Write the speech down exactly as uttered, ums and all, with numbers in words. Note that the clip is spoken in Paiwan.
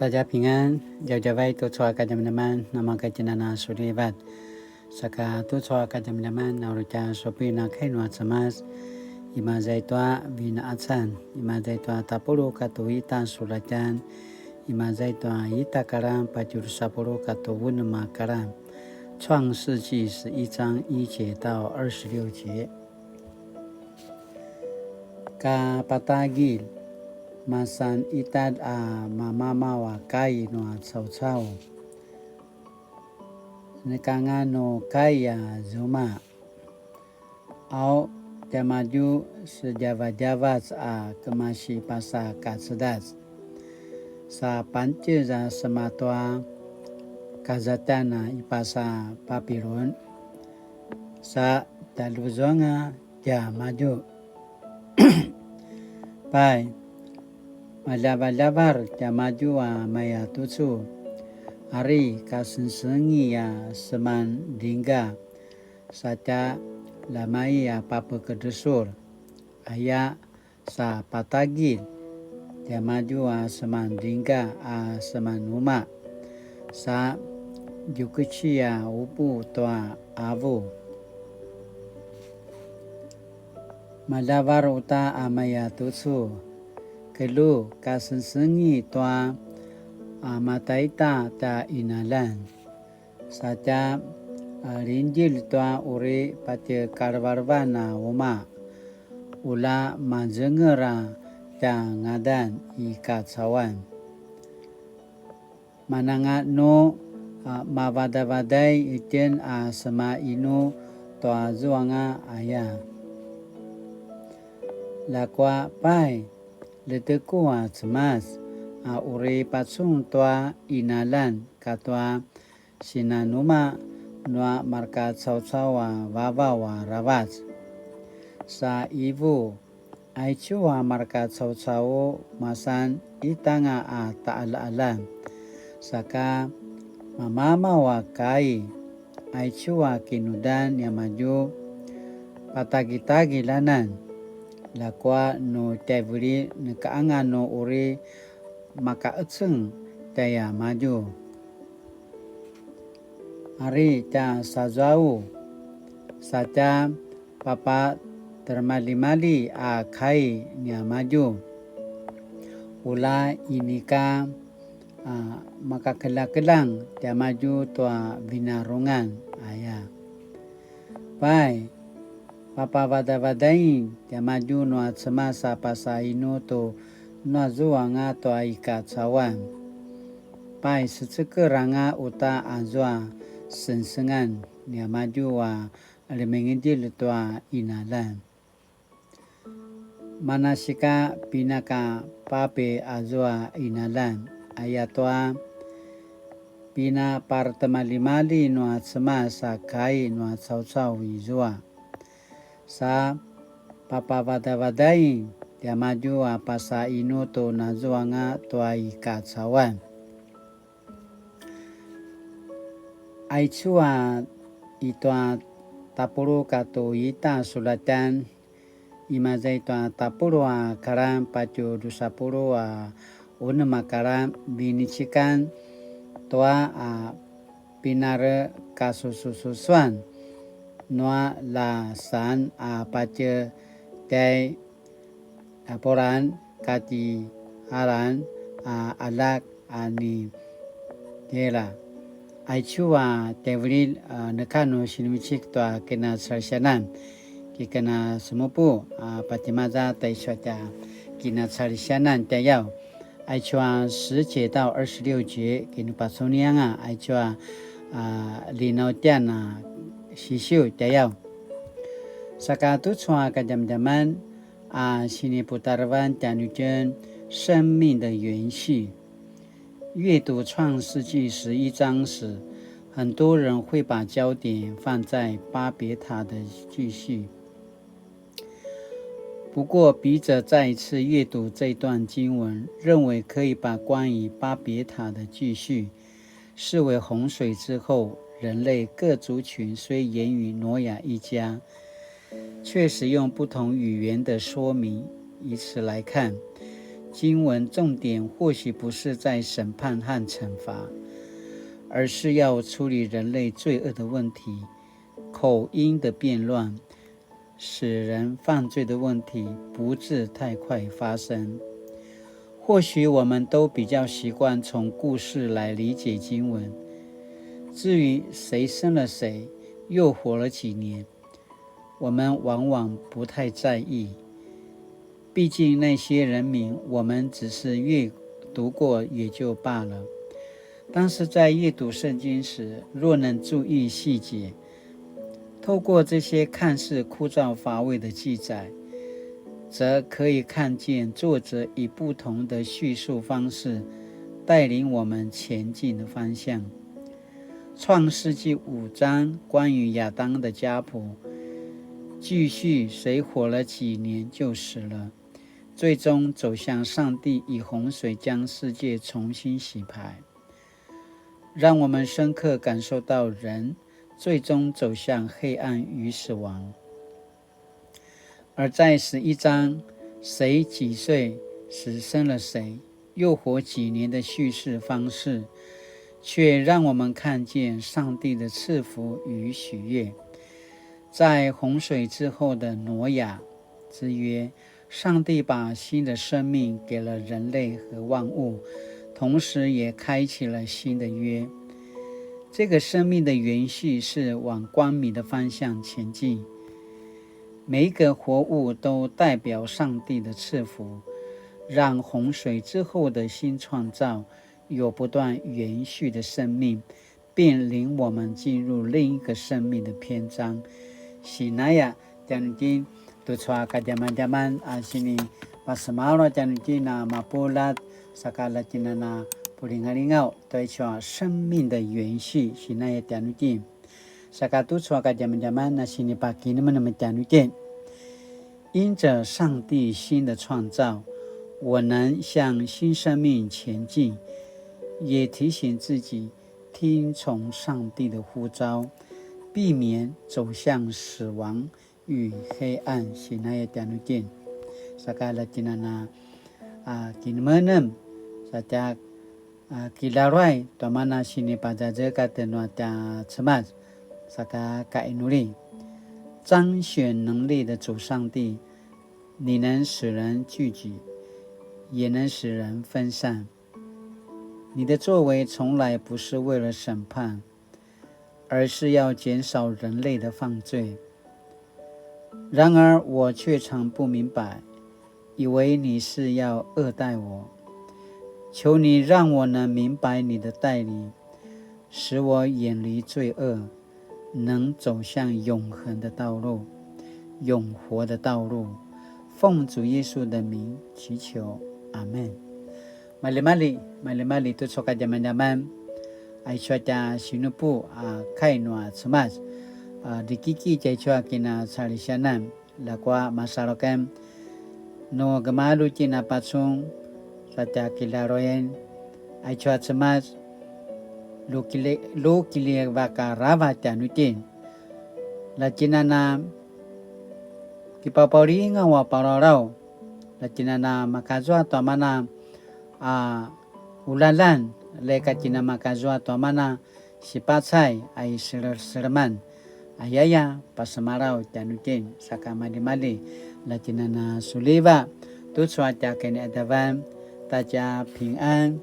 大家平安, djavadjavai tucu a kadjamadjaman, namakatjinana sulivat. Saka tucu a kadjamadjaman, na uri tja supin a kai nua Cemas, imaza i tua Vinqacan, imaza i tua tapuluq katua ita sulatjan, imaza i tua ita karan patje drusa puluq katua unem a karan. 创世纪十一章一节到二十六节。 Ka patagilj, masan itad a mamamaw a kai nua caucau, nekanga nu kai a zuma. Au, tiamadju sedjavadjavac a kemasi pasa kacedac. Sa pantjez a sema tua kazatjan a i pasa Papilun. Sa taluzanga tiamadju. Pai, maljavaljavar tiamadju a maya tucu, ari kasengsengi a seman dringka, satja lamai a papekedresul, aya sa patagilj tiamadju a seman dringka a seman uma, sa djukeci a upu tua avu. Maljavar uta a maya tucu, kelju kasengsengi tua a mataita ta inalan. Satja a lingdjilj tua uri patje kalevalevan a uma, ula mazenger a tja ngadan i kacauan. Mananga nu a mavadavaday itjen a sema inu tua zuanga aya. Ljakua pai, ljeteku a Cemas a uri pacun tua inalan katua sinanuma nua marka caucau a vavaw aravac. Sa ivu, aicu a marka caucau masan itanga a taqaljaqaljan, saka mamamaw a kai, aicu a kinudan niamadju patagitagilj anan, ljakua nu tjaivililj neka anga nu uri makaeceng tjaiamadju. Ari tja sazau, satja papatermaljimalji a kai niamadju. Ula inika a makakeljakeljang tiamadju tua vinarungan aya. Pai, papavadavadain tiamadju nua Cemas a pasa inu tu nuazuanga tua i kacauan. Pai, seceker anga uta azua sengsengan niamadju a ljemingedjelj tua inalan. Manasika pinakapapi azua inalan, ayatua pinapartemaljimalji nua Cemas a kai nua caucau izua. Sa papavadavadai tiamadju a pasa inu tu nazuanga tua i kacauan. Aicu a i tua tapuluq katu ita sulatjan, imaza i tua tapuluq a karan patju drusa puluq a unem a karan, vinecikan tua a pinarekasususuan nua lasan a patje tjai Apuran kati Aran a aljak a ni Tera. Aicu a tjaivililj a neka nu sinivecik tua kinacalisianan, ki kina semupu a patimaza taicu a tja kinacalisianan tjayaw. Aicu a 十节到二十六节, kinupacunianga aicu a, a, linautjan a sisiu tjayaw. Saka tucu a kadjamadjaman a siniputarevan tjanuitjen 生命的延续. 阅读创世纪十一章时，很多人会把焦点放在巴别塔的继续。不过，笔者再一次阅读这段经文，认为可以把关于巴别塔的继续视为洪水之后人类各族群虽源于挪亚一家， 却使用不同语言的说明。以此来看，經文重點或許不是在審判和懲罰，而是要處理人類罪惡的問題。口音的變亂，使人犯罪的問題不致太快發生。或許我們都比較習慣從故事來理解經文，至於誰生了誰，又活了幾年，我們往往不太在意。畢竟那些人名我們只是閱讀過也就罷了。但是在閱讀聖經時，若能注意細節，透過這些看似枯燥乏味的記載，則可以看見作者以不同的敘述方式帶領我們前進的方向。創世記五章關於亞當的家譜，繼續誰活了幾年就死了，最終走向上帝以洪水將世界重新洗牌，讓我們深刻感受到人最終走向黑暗與死亡。而在十一章，誰幾歲時生了誰，又活幾年的敘事方式，却讓我們看見上帝的賜福與喜悅。在洪水之後的挪亞之約，上帝把新的生命給了人類和萬物，同時也開啟了新的約。這個生命的延續是往光明的方向前進。每一個活物都代表上帝的賜福，讓洪水之後的新創造有不斷延續的生命，並領我們進入另一個生命的篇章。Sinaya tjanuitjen tucu a kadjamadjaman a sini pasemalaw tjanuitjen a mapuljat, saka latjinana pulingalingaw tua icu a 生命的延續, sinaya tjanuitjen. Saka tucu a kadjamadjaman a sini pakinemenem tjanuitjen. 因著上帝新的創造，我能向新生命前進，也提醒自己聽從上帝的呼召，避免走向死亡與黑暗。Sinaya tjanuitjen. Saka latjinana a kinemenem, satja a kilaruay tua mana sinipazazekatj nua tja Cemas, saka kainuli. 彰顯能力的主上帝，你能使人聚集，也能使人分散。你的作為從來不是為了審判，而是要減少人類的犯罪。然而我卻常不明白，以為你是要惡待我。求你讓我能明白你的帶領，使我遠離罪惡，能走向永恆的道路，永活的道路。奉主耶穌的名祈求，阿們。Malimali, malimali tucu a kadjamadjaman. Aicu a tja sinupu a kai nua Cemas. A, dikiki tjaicu a kinacalisianan. Ljakua masalu aken. Nu gemalju tjen a pacun, sa tja kilaruayan. Aicu a Cemas, lu kili-, lu kiljivak aravac tjanuitjen. Latjinana kipapaulingaw a palalaw. Latjinana makazua tua mana a ulalan, leka tjina makazua tua mana sipacay a i selerseleman. Ayaya, pasemalaw tjanuitjen, saka malimali, latjinana suliva, tucu a tja kiniadavan, tatja pingan,